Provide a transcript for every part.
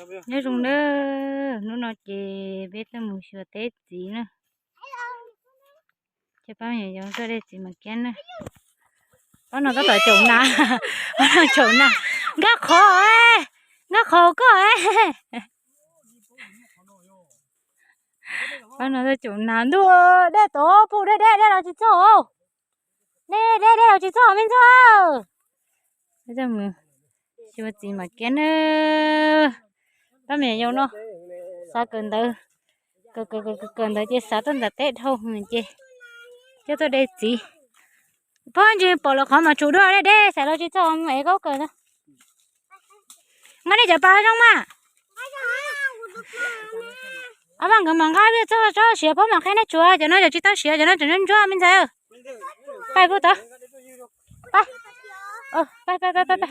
Nyob zoo nawb, hnub no ces peb tuaj mus xyuas teb txiv na. Ces pab me nyuam yaus tuaj de txiv mas kiab na. Pab no tab tom caum nas, pab no caum nas, nkag qhov, nkag qhov koj. Pab no tuaj caum nas ntuj, dej tod puj dej dej dej los tsis txog, dej dej dej los tsis txog me ntxhua. Xyuas txiv mas kiab na. Pab me nyuam yaus no xav kawm ntawv, kawm kawm kawm kawm ntawv ces xav tuaj nram teb dhau ces coj tuaj de txiv. Phob ntsis pom lawv qhov mas tshum dua dej dej xav los tsis txog mus ev kaub kawm ntawd. Nqa nej cov pas zoo mas. Ob pab nkawd mas nqa txog tsob siav phob mas qheb nej tsuav, cov no cov tsis tau siav, cov no tseem ntsuab ntsuab me ntxhais. Pais puag tod. Pais, pais pais pais pais.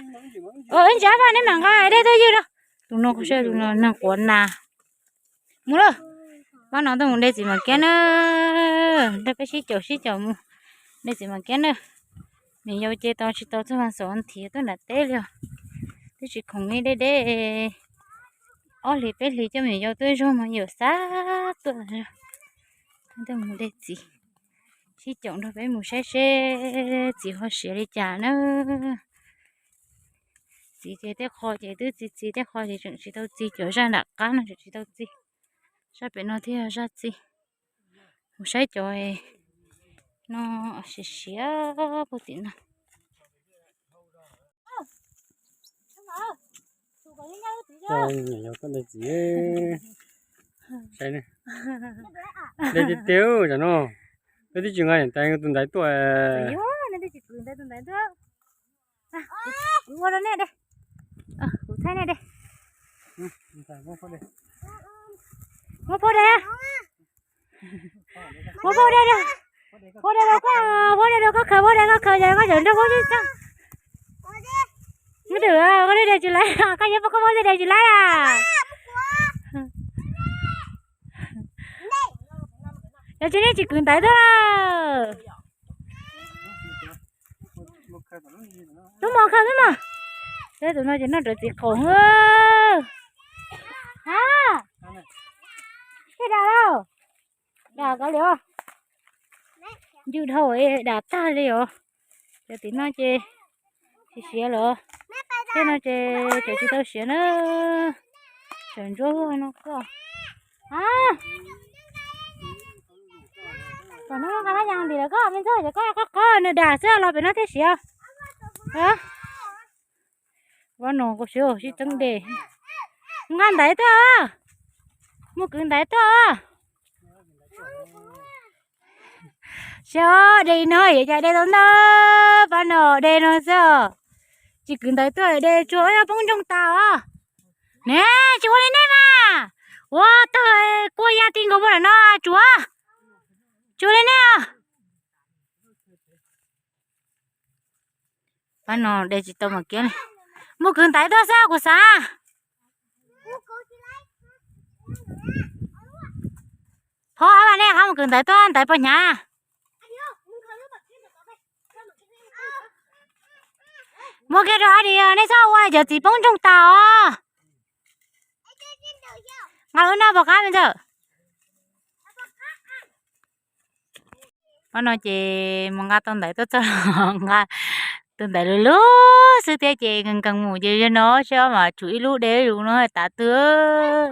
Ib ntsis ob pab neb mam nqa dej tuaj ywg rau. Tus no kuv saib tus no neeg quav nas. Mus lawm. Pab no tuaj mus de txiv mas kiab na. Nrog peb sib caum sib caum mus de txiv mas kiab na. Me nyuam yaus ces tau tsis tau txog vas xaum nthi tuaj nram teb li os. Twb tsis khoom li deb deb. Ob hlis peb hlis coj me nyuam yaus tuaj zog mas yuav xav tuaj. Tuaj mus de txiv, sib caum nrog peb mus saib seb txiv ho siav li cas na. Txiv ces tej qho ces twb txi txiv, tej qho ces tseem tsis tau txi, cov zaj nram qab no tseem tsis tau txi. Zaj pem no thiaj yog zaj txi. Mus saib cov no siav siav puag tim no. Coj me nyuam yaus tuaj de txiv. Saib ne, de tiag tiag cov no. Peb twb tsis nqa niam tais tus ntaiv tuaj. Kuv ua rau nej de, kuv thaij nej de. Muab phauj de, muab phauj de, phauj de rau koj, phauj de rau koj khaws, phauj de koj khaws, yog koj tseem nrog phauj sib txog. Muab twm, koj de tsis laib, koj nyob pab koj phauj de tsis laib a. Yog tsis nej tsis kwv ntaiv tuaj. Tub mos khaws tub mos. Peb tus no ces noj rawv txiv qaum. Ha, tej dam lauj, dam kav liam. Ncw dhau, dam tag li os. Cov tim no ces siav siav lawm. Tej no ces cov tsis tau siav na. Cov ntsuab no koj. Kom no nqa lab yas ntim lawv koj me ntxhais, cov koj qab qab nws dam xwb los pem no thiaj siav. Pab no koj siav sib txeeb de. Nqa ntaiv tuaj, mus kwv ntaiv tuaj. Siav de no, yog cas de tau ntau, pab no de no xwb. Tsis kwv ntaiv tuaj de tsuas poob ntsoog tas os. Ne, tsis ua li nej mas. Ua tag kua ya ti nkaus puag nram no tsuav. Tsis ua li nej os. Pab no de tsis tau mas kiab li. Mus kwv ntaiv tuaj xwb kuv xav. Phob ab vas nej qab mus kwv ntaiv tuaj, ntaiv pog hnyav. Muab kiag rau ab di, nej txhob ua cov txiv poob ntsoog tas os. Nqa lub no pom qab me ntxhais. Pab no ces mus nqa tau ntaiv tuaj txog, nqa tus ntaiv lug lug xwb thiab ces nkees nkees mus ces yog no seb mas tsum ib lub de zus no tas twg.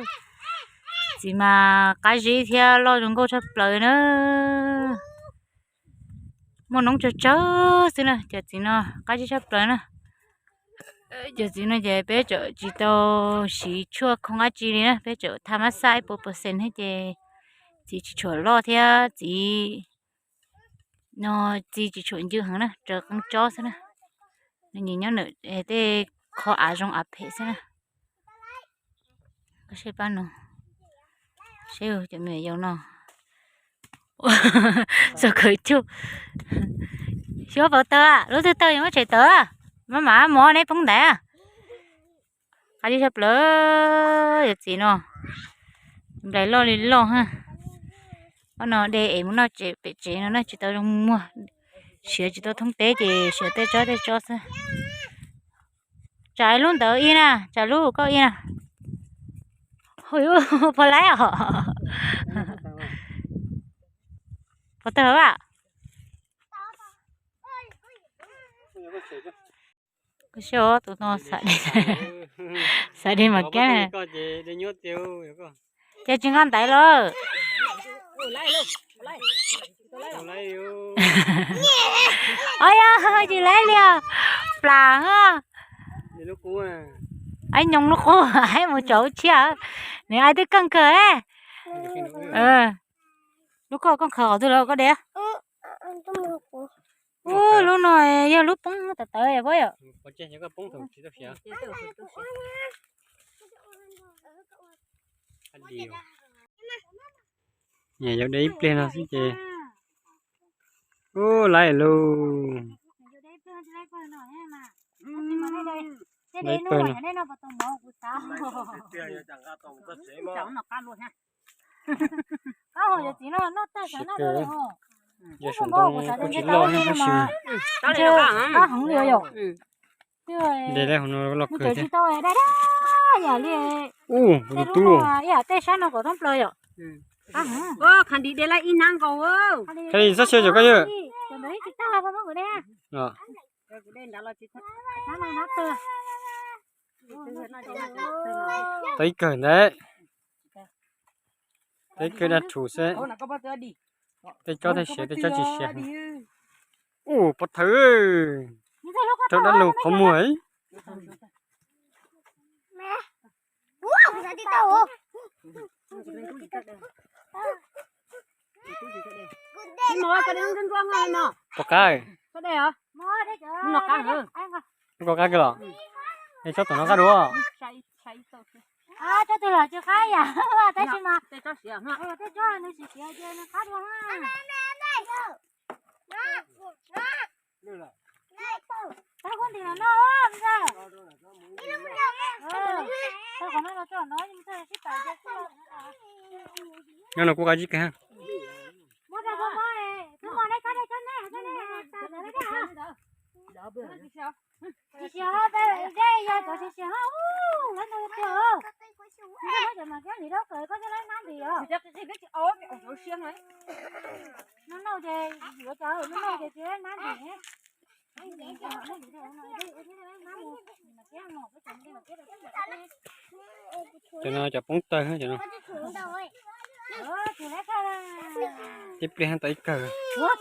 Txiv mas qab zib thiab loj zoo nkauj tshaj plaws na. Muaj noob tsawg tsawg xwb na, cov txiv no qab zib tshaj plaws na. Cov txiv no ces peb tseem tsis tau siv tshuaj khoo dab tsi li na, peb tseem tha mab xaj ib puas percent thiab ces txiv tsis tshua loj thiab txiv no txiv tsis tshua ncw heev na, raws qeeb tsob xwb na. Nws nyob nws tej qhov av zoo av phem xwb na. Koj saib pab no, saib cov me nyuam yaus no. Xav khawv cug. Xyov puas tawg, lub twg tawg yuav muab tshem tawm. Maj mam mov neb poob ntaiv. Qab zib tshaj plaws, yog txiv no nplais loj li loj ha. Pab no de es mus noj pem tsev no na, tsis tau zoo muag, siav tsis tau thoob teb ces siav tej tsob tej tsob xwb. Tsam lub ntawd ib na, tsam lub koj ib na. Hu, puas laib os? Puas tawg a? Kuv xyov tus no xav de, xav de mas kiab. Ces tsis nqa ntaiv lawm. Os yog tsis laib li os. Plam. Aib nyoos lub qub, aib mus tsaus lub tshiab. Nws aib twb keej kawg. Lub koj kooj khaws qhov twg los koj de. Ub, lub no yog lub poob tawv tawv yom. Yog de ib pliag no xwb ces. Ub, laib lauj. Laib pawg no. Siab kawg. Yog saum ntoo kuj tsis loj tab sis mas. De laib hauv no los kawg thiab. Ub, kuv tus tub. Qhia li txhob xyaw cov koj yawg. Tau ib kawg ntawd. Tau ib kawg dab rhuv xwb. Tej cob tej siav tej cob tsis siav. Ub, pov thawv. Rau dab laug qhov muag. Pom qab. Pom qab kawg los? Es tsob tom no qab dua. Tsob twg los tsis qab yam, tab sis mas tej tsob nws siav siav ces nws qab dua. No los kuj qab zib kawg. Cov no cov poob tawg cov no. Ib pliag tau ib kawg. Cov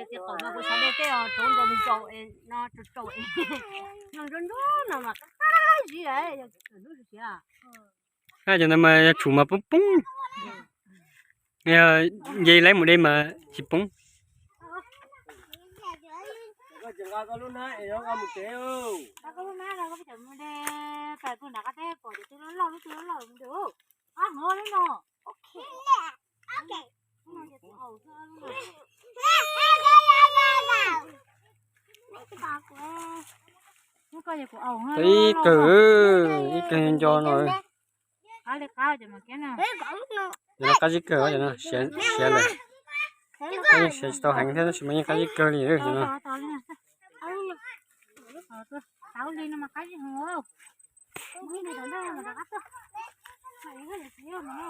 txiv qaum no kuv xav de tej rau nrau nrau no, nrau nrau no mas qab zib lub siav. Cov ntawd mas yog tshum mas poob poob. Yog nce laib mus de mas tsis poob. Ib kawg, ib kawg nco no. Cov no qab zib kawg, siav lawm. Siav tsis tau heev thiab tab sis mas yeej qab zib kawg li cov no.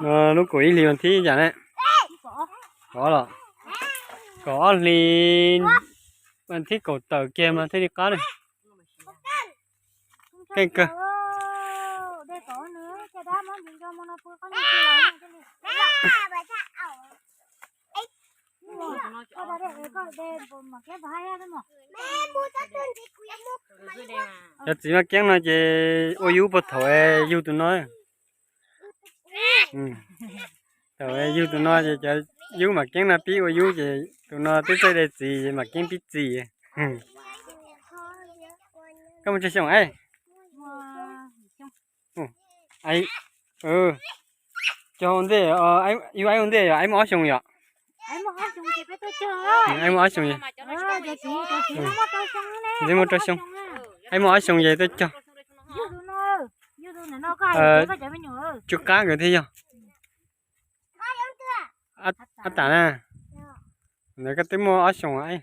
No lub kaum ib hlis vas thib yam ne, kaum ob los, kaum ob hlis vas thib kaum tawm kiag mas thiaj li qab ne. Keej kawg. Cov txiv maj kiab no ces ua yub puag thaum yug tus no. Thaum yug tus no ces cov yub mam kiab no pib ua yub ces tus no twb txawj de txiv mam kiab pib txiv. Koj muaj tsawg xyoo es? Cog ua ntej, yug aib ua ntej yog aib muaj ob xyoo yom? Aib muaj ob xyoo. Ntxim muaj rau xyoo. Aib muaj ob xyoo ces tuaj cog. Tsuj qab nkawd thiab yog. Ab tas na, ntawd koj twb muaj ob xyoos.